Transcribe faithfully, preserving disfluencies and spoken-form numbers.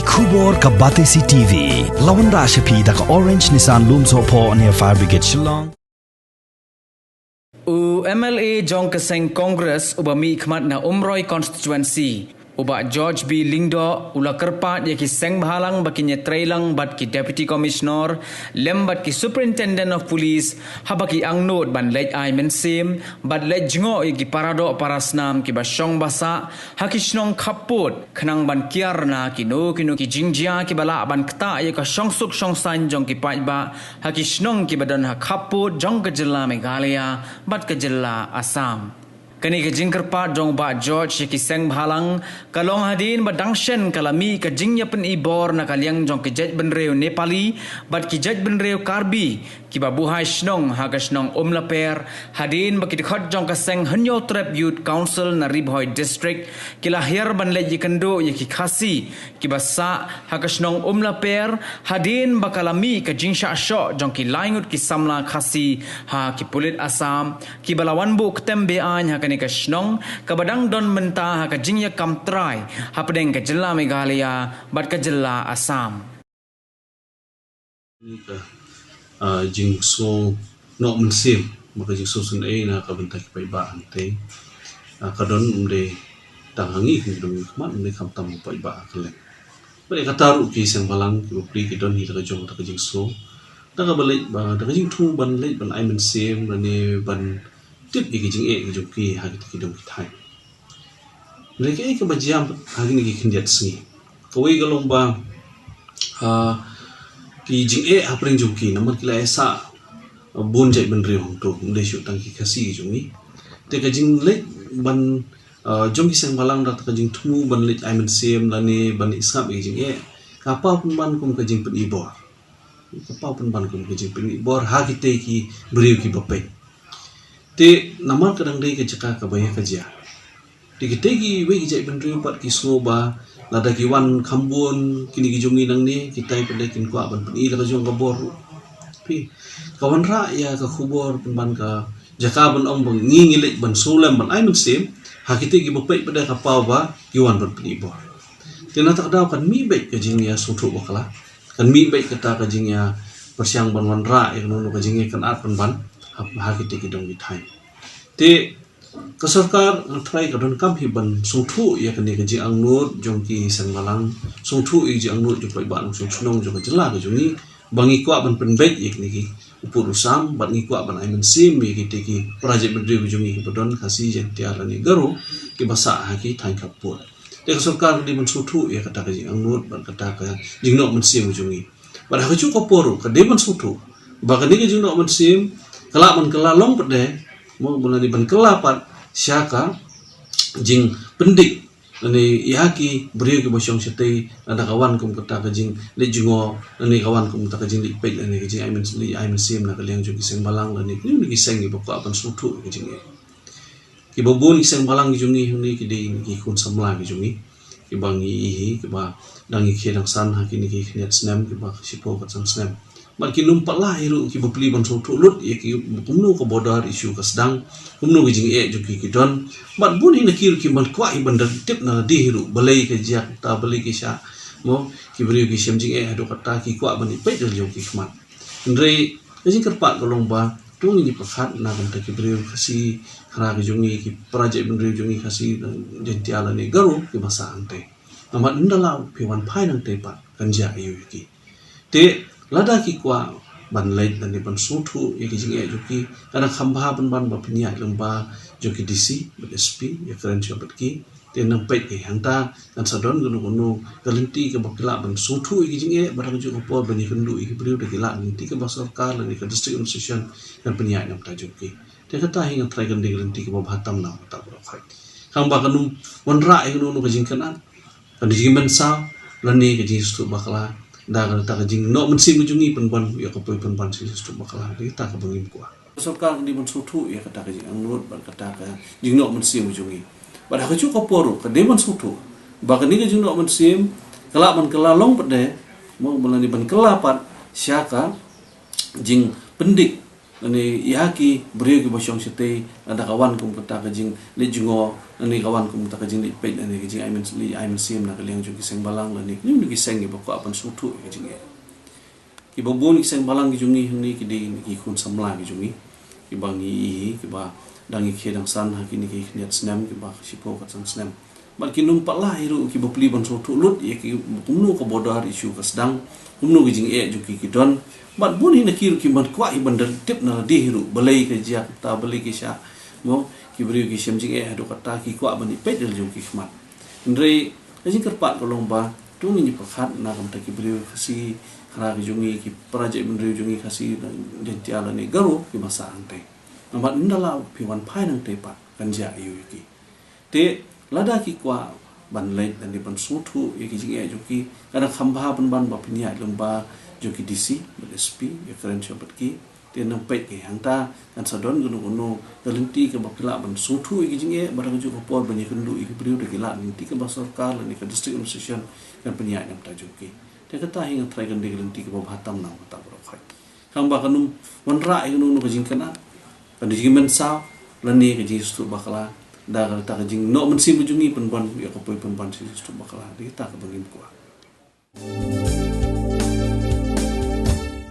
Khubor ka Batesi T V. La wanrah sha phi da ka Orange Nissan Lumsohphoh near Fire Brigade Shillong. U M L A jong ka seng Congress uba mihkhmat na Umroi Constituency, u Bah George B Lyngdoh, u la kyrpad ïa ki seng bhalang ba kin ïatreilang bad ki Deputy Commissioner lem bad ki Superintendent of Police haba ki angnud ban leit ai mynsiem bad leit jngoh ïa ki paradoh parasnam kiba shong ba sah ha ki shnong khappud, khnang ban kiar na kino kino ki jingjia kiba lah ban ktah ïa ka shongsuk shongsaiñ jong ki paidbah ha ki shnong kiba don ha khappud jong ka jylla Meghalaya bad ka jylla Assam. Kane ka jingkyrpad jong Bah George ïa ki seng bhalang ka long hadien ba dang shen ka la mih ka jingïapyni bor na ka liang jong ki jaitbynriew Nepali bad ki jaitbynriew Karbi kiba buhai shnong ha ka shnong Umlaper, hadien ba ki dkhot jong ka seng Hynñiewtrep Youth Council na Ri Bhoi District ki la hiar ban leit ïakynduh ïa ki Khasi kiba sah ha ka shnong Umlaper, hadien ba ka la mih ka jingshah shoh jong ki lai ngut ki samla Khasi ha ki pulit Assam kiba la wan buh ktem be-aiñ ha kane ka shnong kaba dang don mynta ha ka jingïakam trai hapdeng ka jylla Meghalaya bad ka jylla Assam. Ka, ah, jingsngew noh mynsiem, ba ka jingsngew sngewsynei na ka bynta ki paidbah hangtei. Ah, ka don ym dei tang ha ngi kum ki nongmihkhmat, ym dei khamtam ki paidbah ha kylleng. Bad ïa kata ruh ki seng bhalang kiba pli ki don hi da ka jong kata ka jingsngew, da kaba leit ba, da ka jingthmu ban leit ban ai mynsiem lane ban tip ïa ki jingeh ki jong ki ha kita ki dong ki thaiñ. Hynrei kaei kaba jia ha kine ki khyndiat sngi, kawei ka long ba, ah, ki jingeh hapdeng jong ki namar ki la ïasah, ah, bun jaitbynriew hangto, ym dei shuh tang ki Khasi ki jong ngi. Te ka jingleit ban, ah, jong ki seng bhalang da ka jingthmu ban leit ai mynsiem lane ban leit sngap ïa ki jingeh, ka paw pynban kum ka jingpyni bor. Ka paw pynban kum ka jingpyni bor ha kitei ki briew kiba peit. Te namar ka dang dei ka jaka kaba ïa ka jia, te kitei kiwei ki jaitbynriew pat ki sngew ba lada ki wan kham bun kine ki jong ngi nangne, kita pat de kin kwah ban pyni la ka jong ka bor ruh. Phi, ka wanrah ïa ka khubor pynban ka jaka ban ong ba ngi ngi leit ban sngewlem ban ai mynsiem ha kitei kiba peit pat de ka paw ba ki wan ban pyni bor. Te na kata ka daw kan mih beit ka jingïasngewthuh bakla, kan mih beit kata ka jingïapyrshang ban wanrah ïa kano kano ka jingïakynad pynban ha, ha kitei ki dong ki thaiñ. Te ka sorkar, nga tharai ka donkam hi ban sngewthuh ïa kane ka jingangnud jong ki seng bhalang, sngewthuh ïa ka jingangnud jong ki paidbah nongshong shnong jong ka jylla ka jong ngi, ba ngi kwah ban pynbeit ïa kine ki u pud u sam, bad ngi kwah ban ai mynsiem ïa kitei ki para jaitbynriew ki jong ngi kiba don Khasi, Jaiñtia lane Garo kiba sah ha ki thaiñ khappud. Te ka sorkar ka dei ban sngewthuh ïa kata ka jingangnud bad kata ka jingnoh mynsiem ka jong ngi. Bad ha kajuh ka por ruh ka dei ban sngewthuh ba kane ka jingnoh mynsiem ka lah ban kylla long pat de, mo, ban lane ban kylla pat sha ka jingpyndik lane ïa ki briew kiba shong shatei, lada ka wan kum kata ka jingleit jngoh lane ka wan kum kata ka jingleit peit lane ka jingai myns-, leit ai mynsiem na ka liang jong ki seng bhalang lane kine ki seng kiba kwah ban sngewthuh ïa ka jingeh. Kiba bun ki seng bhalang ki jong ngi hangne ki dei ki khun samla ki jong ngi, kiba ngi ïohi kiba dang ïakhih dang san ha kine ki khyndiat snem, kiba shiphew khatsan snem. Bad kin ym pat lah hi ruh kiba plie ban sngewthuh lut ïa ki kumno ka border issue ka sdang, kumno ki jingeh jong ki ki don. Bad bun hi na ki ruh ki ym kwah hi ban da tip na lade hi ruh balei ka jia kata, balei ki shah, mo, ki briew ki shem jingeh haduh kata, ki kwah ban ïa peit da la jong ki khmat. Hynrei ka jingkyrpad ka long ba to ngin ïa pyrkhat na ka bynta ki briew Khasi Khara ki jong ngi, ki para jaitbynriew jong ngi Khasi, Jaiñtia lane Garo kiba sah hangtei. Namar ynda la phi wan phai nangtei pat kan jia aïu ïa ki. Te lada ki kwah ban leit lane ban sngewthuh ïa ki jingeh jong ki, ka dang kham bha pynban ba phin ïaid lyngba jong ki D C bad S P, ïakren shuwa bad ki. Te nang peit, eh, hangta kan sa don kano kano ka lynti kaba phi lah ban sngewthuh ïa ki jingeh, bad ha kajuh ka por ban ïakynduh ïa ki briew da ki lad lynti kaba sorkar lane ka district administration kan pynïaid na ka bynta jong ki. Te kata hi nga tharai kan dei ka lynti kaba bha tam na ka bynta baroh khoit. Khnang ba kan ym wanrah ïa kano kano ka jingkynad, ka jingmynsaw lane ka jingsngewthuh bakla da kata ka jingnoh mynsiem ka jong ngi pynban ïa ka poi pynban sha ka jingsngewthuh bakla. Dei kata kaba ngim kwah. Ka sorkar ka dei ban sngewthuh ïa kata ka jingangnud bad kata ka jingnoh mynsiem ka jong ngi. Bad ha kajuh ka por ruh ka dei ban sngewthuh ba kane ka jingnoh mynsiem ka lah ban kylla long pat de, mo, ban lane ban kylla pat sha ka jingpyndik lane ïa ki briew kiba shong shatei, lada ka wan kum kata ka jingleit jngoh, lane ka wan kum kata ka jingleit peit, lane ka jingai myn-, leit ai mynsiem na ka liang jong ki seng balang, lane ki, ki seng kiba kwah ban sngewthuh ïa ka jingeh. Kiba bun ki seng balang ki jong ngi hangne ki dei ki khun samla ki jong ngi, kiba ngi ïohi kiba dang ïakhih dang san ha kine ki khyndiat snem, kiba shiphew katsan snem. Bad kim pat lah hi ruh ki bapli ban sngewthuh lut ïa ki kumno ka border issue ka sdang, kumno ki jingeh jong ki ki don. Bad bun hi na ki ruh kim pat kwah hi ban da tip na lade hi ruh balei ka jia kata, balei ki shah, mo, ki briew ki shem jingeh haduh kata, ki kwah ban ïa peit da la jong ki khmat. Hynrei ka jingkyrpad ka long ba to ngin ïa pyrkhat na ka bynta ki briew Khasi Khara ki jong ngi, ki para jaitbynriew jong ngi Khasi, Jaiñtia lane Garo kiba sah hangtei. Namar ynda la phi wan phai nangtei pat kan jia aïu ïa ki. Te lada ki kwah ban leit lane ban sngewthuh ïa ki jingeh jong ki, ka dang kham bha pynban ba phin ïaid lyngba jong ki D C bad S P, ïakren shuwa bad ki. Te nang peit ki hangta kan sa don kano kano ka lynti kaba phi lah ban sngewthuh ïa ki jingeh, bad ha kajuh ka por ban ïakynduh ïa ki briew da ki lad lynti kaba sorkar lane ka district administration kan pynïaid na ka bynta jong ki. Te kata hi nga tharai kan dei ka lynti kaba bha tam na ka bynta baroh khoit. Tang ba kan ym wanrah ïa kano kano ka jingkynad, ka jingmynsaw lane ka jingsngewthuh bakla da kata ka jingnoh mynsiem ka jong ngi pynban ïa ka poi pynban jingsngewthuh bakla. Dei kata kaba ngim kwah.